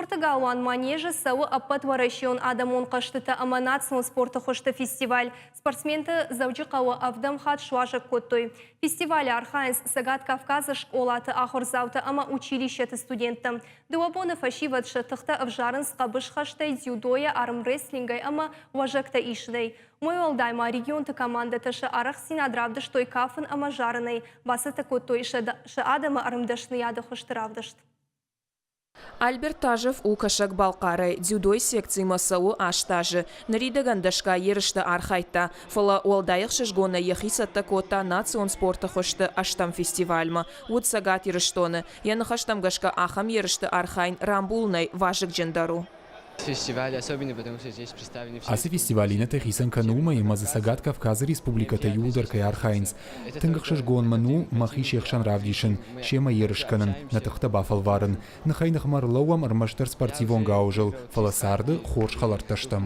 Спорты галуан Манеж-ы цӕуы ӕппӕтуӕрӕсеон адӕмон хъӕзтытӕ ӕмӕ национ спорты хуызты фестиваль. Спортсменты Дзӕуджыхъӕуы ӕвдӕм хатт суазӕг кодтой. Фестивалы архайынц Цӕгат Кавказы скъолаты ахуырдзаутӕ ӕмӕ училищӕты студенттӕ. Дыууӕ боны фӕсивӕд сӕ тыхтӕ ӕвзарынц хъӕбысхӕстӕй, дзюдойӕ, армрестлингӕй ӕмӕ уӕзӕгтӕ исынӕй. Уымӕй уӕлдай ма регионты командӕтӕ сӕ арӕхстдзинад равдыстой кафын ӕмӕ зарынӕй, бацӕттӕ кодтой сӕ адӕмы ӕрмдӕсныйады хуызты равдыст. Альберт Тажев у Кӕсӕг-Балхъарӕй, дзюдойы секцимӕ цӕуы аст азы. Ныридӕгӕн дӕсгай ерысты архайдта, фӕлӕ уӕлдай ӕхсызгонӕй йӕхи цӕттӕ кодта национ спорты хуызты ӕстӕм фестивальмӕ. Уыд Цӕгат Ирыстоны. Йӕ ныхӕстӕм гӕсгӕ ахӕм ерысты архайын рамбулынӕй вазыгджындӕр у. Ацы фестиваль иннӕтӕй хицӕн кӕны уымӕй, ӕмӕ дзы Цӕгат Кавказы республикӕтӕ иууылдӕр кӕй архайынц. Тынг ӕхсызгон мын у мӕхи се хсӕн равдисын, семӕ ерыс кӕнын, нӕ тыхтӕ бафӕлварын. Ныхӕй-ныхмӕ ӕрлӕууӕм ӕрмӕстдӕр спортивон гауызыл, фӕлӕ царды хорз хӕлӕрттӕ стӕм.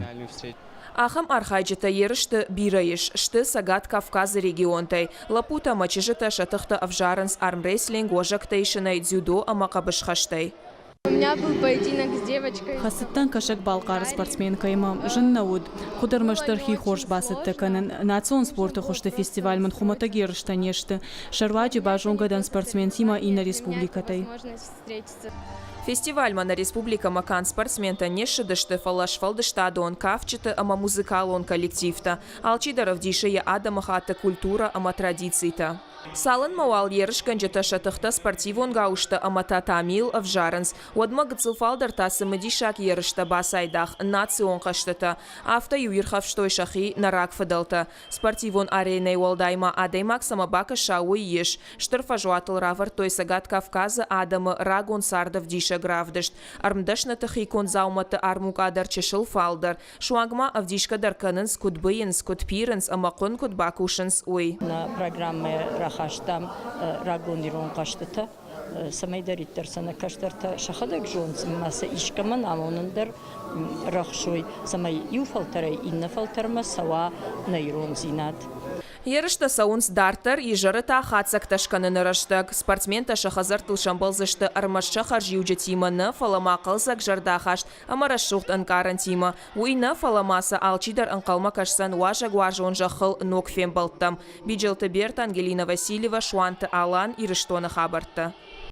Ахӕм архайджытӕ ерысты бирӕ ис, сты Цӕгат Кавказы регионтӕй. Лӕппутӕ ӕмӕ чызджытӕ сӕ тыхтӕ ӕвзарынц армрестлинг, уӕзӕгтӕ исынӕй, дзюдо ӕмӕ хъӕбысхӕстӕй. Хӕцыдтӕн Кӕсӕг-Балхъары спортсменкӕимӕ. Зын нӕ уыд. Куыд ӕрмӕстдӕр хи хорз бацӕттӕ кӕнын. Национ спорты хуызты фестиваль мын хуымӕтӕг ерыстӕ не сты. Сӕ руаджы базонгӕ дӕн спортсментимӕ иннӕ республикӕтӕй. Фестивальмӕ нӕ республикӕмӕ канд спортсментӕ не ссыдысты, фӕлӕ сфӕлдыстадон, кафджыты ӕмӕ музыкалон коллективтӕ. Алчидӕр ӕвдисы йӕ адӕмыхатты культурӕ ӕмӕ традицитӕ. Цалынмӕ уал ерысгӕнджытӕ сӕ тыхтӕ спортивон гауызтӕ ӕмӕ татамийыл ӕвзарынц, уӕдмӕ гыццыл фалдӕр та цымыдисаг ерыстӕ бацайдагъ национ хъӕзтытӕ. Афтӕ-иу ирхӕфстой сӕхи нӕ рагфыдӕлтӕ. Спортивон аренӕйы уӕлдай ма адӕймаг цӕмӕ бакӕса, уый ис. Стыр фӕзуатыл равӕрдтой Цӕгат Кавказы адӕмы рагон цардӕвдисӕг равдыст. Ӕрмдӕсныты хиконд дзаумӕтты армукъа дӕр чысыл фалдӕр. Суанг ма ӕвдисгӕ дӕр кӕнынц, куыд быйынц, куыд пирынц ӕмӕ хъуын куыд бакусынц, уый. Нӕ программӕйы рахастам рагон ирон хъӕзтытӕ, цӕмӕйдӕриддӕр сӕ нӕ кӕстӕртӕ сӕхӕдӕг зонынц ӕмӕ сӕ искӕмӕн амонын дӕр рӕхсой, цӕмӕй иу фӕлтӕрӕй иннӕ фӕлтӕрмӕ цӕуа нӕ ирондзинад. Ерыстӕ цӕуынц дарддӕр, изӕры та хатдзӕгтӕ скӕныны рӕстӕг. Спортсментӕ сӕ хӕдзӕрттыл сӕмбӕлдзысты ӕрмӕст сӕ хӕрзиуджытимӕ нӕ, фӕлӕ ма хъӕлдзӕг зӕрдӕхаст ӕмӕ рӕсугъд ӕнкъарӕнтимӕ. Уый нӕ, фӕлӕ ма сӕ алчидӕр ӕнхъӕлмӕ кӕсдзӕн уазӕгуарзон зӕххыл ног фембӕлдтӕм. Биджелты Берта, Ангелина Васильева, Суанты Алан, Ирыстоны хабӕрттӕ.